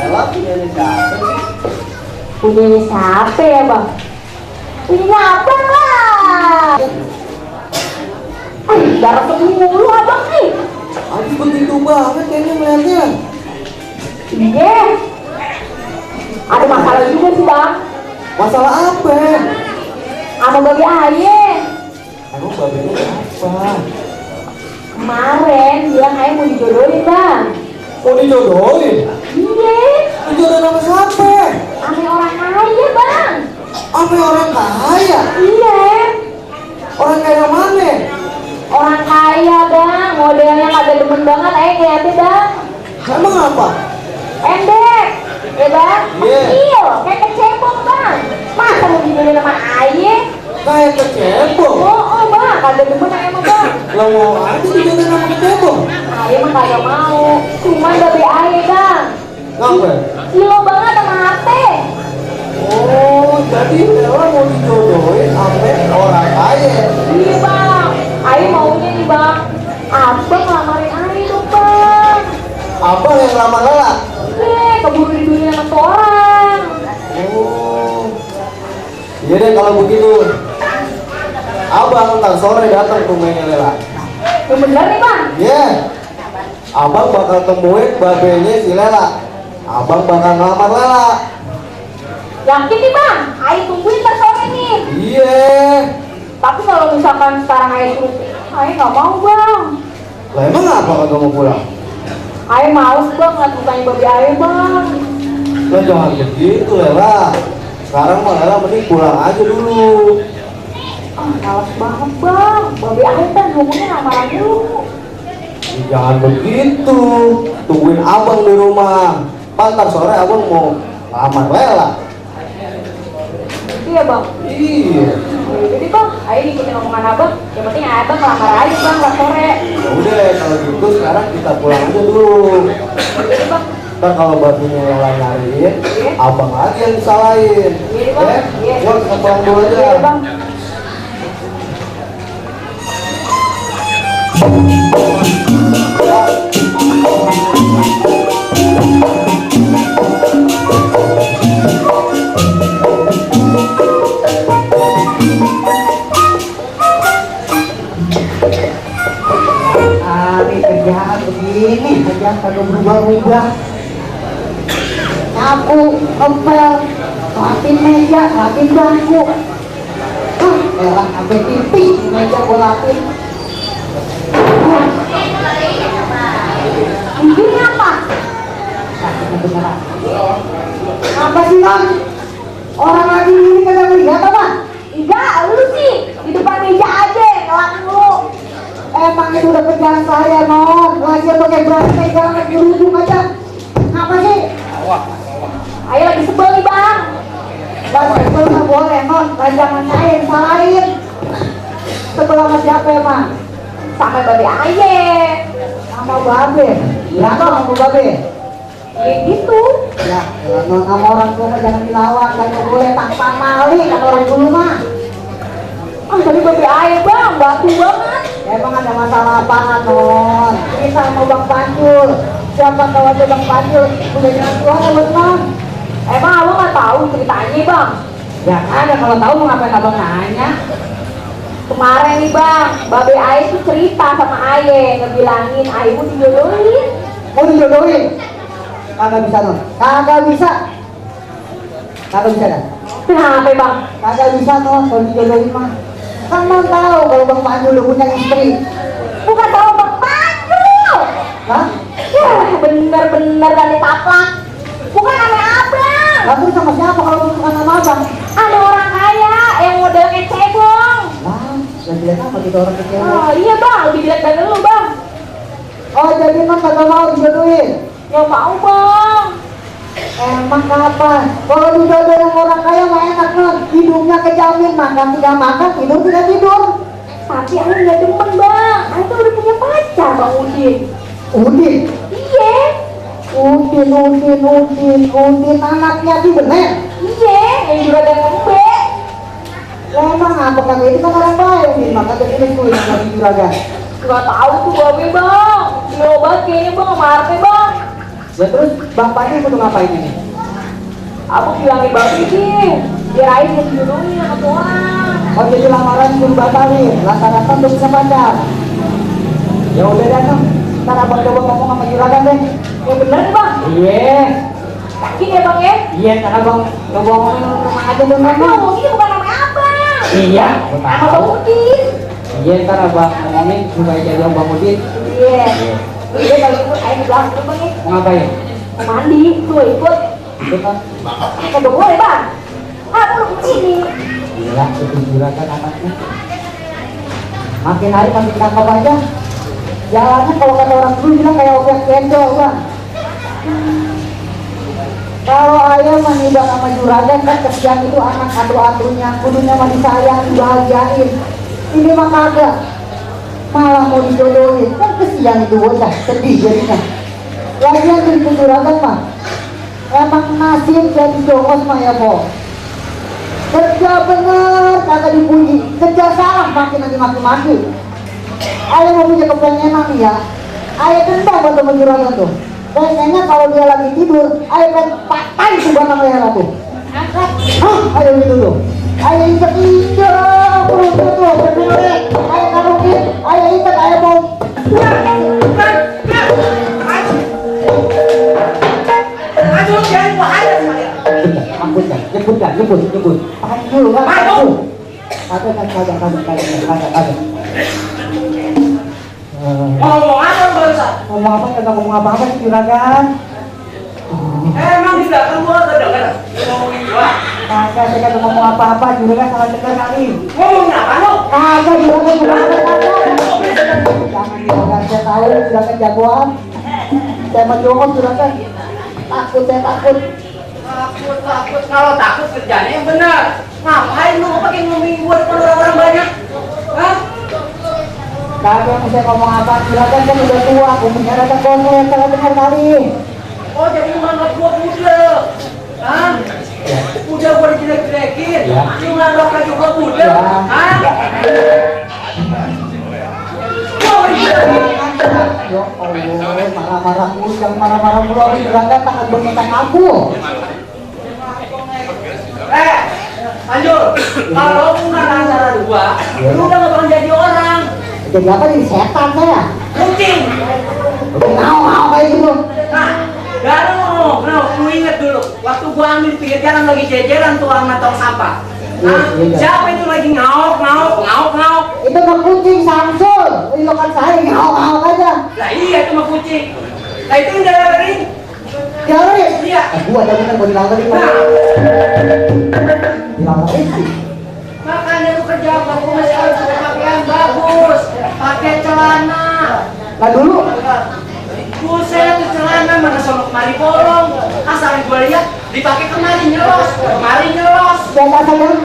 Ella punyanya siapa sih? Punyanya siapa ya bang? Punyanya abang lah. Darah mulu abang nih. Aduh begitu banget kayaknya melihatnya. Iya. Ada masalah juga sih bang. Masalah apa? Sama babi aye. Emang babinya apa? Kemarin bilang aye mau dijodohin bang. Mau dijodohin? Iya. Dijodohin sama siapa? Sama orang kaya bang. Sama orang kaya? Iya. Orang kaya mana? Orang kaya bang. Modelnya kagak demen banget aye ngeliatnya bang. Emang apa? Pendek. Ya bang. Iya. Kecil. Kayak kecebong bang. Masa mau dijodohin sama aye? Kayak kecebong? Oh bang. Kagak demen aye mah bang. Lah mau aja dijodohin sama kecebong? Aye mah kagak mau. Cuman babi aye bang. Ngapa? Kilo banget sama HP. Oh, jadi Ella mau dijodohin sama orang kaya? Iya bang. Aye maunya nih bang. Abang lamarin aye dong bang. Abang yang lama Ella? Keburu di dunia sama tuh orang. Oh, iya deh kalau begitu. Abang ntar sore datang ke rumahnya Lela. Yang bener nih bang. Iya. Abang bakal temuin babenya si Lela. Abang bakal ngelamar Lela. Yakin nih bang. Aye tungguin ntar sore nih. Iya. Tapi kalau misalkan sekarang aye suruh, aye nggak mau bang. Lah emang apa kagak mau pulang? Aye males bang ngeliat mukanya babi aye bang. Lah jangan begitu Lela. Sekarang mah Lela mending pulang aja dulu. Males banget bang. Babi aye kan ngomongnya lamaran dulu. Jangan begitu. Tungguin abang di rumah. Ntar sore abang mau lamar Lela. Iya bang. Iya. Jadi bang, ayo ikutin omongan abang. Yang penting abang ngelamar aja bang, nggak sore. Ya udah kalau gitu sekarang kita pulang aja dulu. Jadi bang. Ntar kalau babinya Lela nyariin, abang lagi yang disalahin. Iya bang. Iya. Yuk kita pulang dulu aja. Iya bang. Hari kerjaan begini aja kagak berubah-ubah. Nyapu, ngepel, lapin meja, lapin bangku. Elah sampai pipi meja gua lapin. Ini apa? Apa sih bang? Orang lagi ini kagak melihat apa? Enggak, lu sih di depan meja aja, ngelak lu. Emang itu udah kerjaan saya non. Lagi pakai berani jangan dirujung aja. Apa sih? Ayo lagi sebel nih bang. Bang sebel nggak boleh non. Jangan saya yang salahin. Sebel sama siapa emang? Sama babi aye. Sama babe. Ya sama babe. Ya gitu. Ya, non sama orang tua mah jangan dilawan. Gak boleh tanpa maling kan orang dulu mah. Tapi babi aye bang, batu banget. Emang ada masalah apa non? Kita sama Bang Panjul. Siapa tahu aja Bang Panjul udah jalan keluar buat non. Emang abang nggak tahu ceritanya bang? Ya ada kalau tahu mau ngapain abang nanya? Kemarin nih bang, babe aye tuh cerita sama aye, ngebilangin aye mau dijodohin. Mau dijodohin? Kagak bisa non. Kagak bisa. Kagak bisa kan? Kenapa bang? Kagak bisa non kalau dijodohin mah. Kan non tahu kalau Bang Panjul udah punya istri. Bukan tahu bang Panjul. Hah? Ya bener-bener dari taplak. Bukan sama abang. Lalu sama siapa kalau bukan sama abang? Ada orang kaya yang model kecebong. Wah, yang jelek apa gitu orang kecil? Oh iya bang, lebih jelek dari lu bang. Oh jadi non kagak mau dijodohin? Ya mau bang. Emang kapan? Kalau dijodohin sama orang kaya mah enak non. Hidupnya kejamin, makan tidak makan, tidur tidak tidur. Tapi aku nggak demen bang. Aku udah punya pacar bang Udin. Udin? Iya. Udin anaknya sih bener? Iya, yang juragan ngombe. Lah emang apa kagak itu kan orang baik Udin, maka jadi itu yang lagi juragan. Gak tahu tuh babe bang. Gila banget kayaknya bang sama Arte bang. Ya terus bapaknya kudu ngapain ini? Aku bilangin babi sih, biar Ayu mau dijodohin sama tuh orang. Oh jadi lamaran kudu batalin, rata-rata untuk bisa pacar. Ya udah datang, ntar abang coba ngomong sama juragan deh. Ya bener nih bang, Iya, yakin ya bang ya? iya ntar abang coba ngomong rumah aja dong Aku ngomong. ngomong ini bukan namanya abang. Iya, aku Nama tahu. Bang Udin. Iya ntar abang ngomongin supaya jadi Bang Udin. Iya. Udah kalau ikut Ayu di belakang bang ya. Mau ngapain? Mau mandi, tuh ikut. Itu kan, Kagak boleh bang. Aku udah kesini. gila itu juragan anaknya. Makin hari makin tangkap aja. Jalannya kalau kata orang dulu bilang kayak objek cendol bang. Kalau ayah menibang sama juragan kan kesian itu anak atu-atunya, kudunya mah disayang, dibahagiain. Ini mah kagak, malah mau dijodohin, kan kesian itu bocah, sedih jadinya. Lagian dari juragan mah, emang nasib jadi jongos mah ya po. Kerja bener kagak dipuji, kerja salah makin lagi maki-maki. Ayah mau punya kepengenan nih ya, ayah tendang buat temen juragan tuh. Kayaknya kalau dia lagi tidur, ayah kan patahin tuh batang leher tuh. Angkat, ayah gitu tuh. Ayah injek perutnya tuh, berdiri. Ayah karukin, ayah ikat, ayah mau. Aduh, jangan bahaya saya. Ampun kan, nyebut. Tahan dulu kan, tahan dulu. Kagak. Ngomong apa bangsa? Ngomong apa, kagak ngomong apa-apa sih juragan. Emang di belakang gua ada dengar? Ngomongin gua. Kagak, saya kagak ngomong apa-apa, juragan salah dengar kali. Ngomong apa lu? Kagak, juragan bukan kagak. Jangan juragan, saya tahu juragan jagoan. Saya mau jongos juragan. Saya takut. Takut. Kalau takut kerjanya yang benar. Ngapain lu pakai ngomongin gua depan orang-orang banyak? Hah? Kagak mau saya ngomong apa, juragan kan udah tua, umurnya rada konglet, salah dengar kali. Oh, jadi lu nganggap gua muda. Hah? Udah gua dijelek-jelekin. Ya. Lu nganggap lagi gua muda. Ya. Hah? Gua dijelekin. Ya Allah, marah-marah mulu, jangan marah-marah mulu, aku juragan takut bengetan aku. Anjur, kalau lu nggak antara gua, lu udah nggak bakal jadi orang. Jadi apa, jadi setan saya? Kucing. Ngau kayak gitu. Nah, lu inget dulu, waktu gua ambil di pinggir jalan lagi jejeran tuh sama tong sampah. Nah, Iya. siapa itu lagi ngauk? Itu mah kucing Samsul, itu kan saya ngau aja. Lah iya itu mah kucing. Lah itu udah lari. Jari. Iya. Gua ada bener gua dilawarin Nah, dilawarin sih. makanya lu kerja bagus, harus pakai pakaian bagus, pakai celana. Nah dulu, Buset, itu celana mana sono kemari bolong. Asal gua lihat dipakai kemari nyelos. biasa saja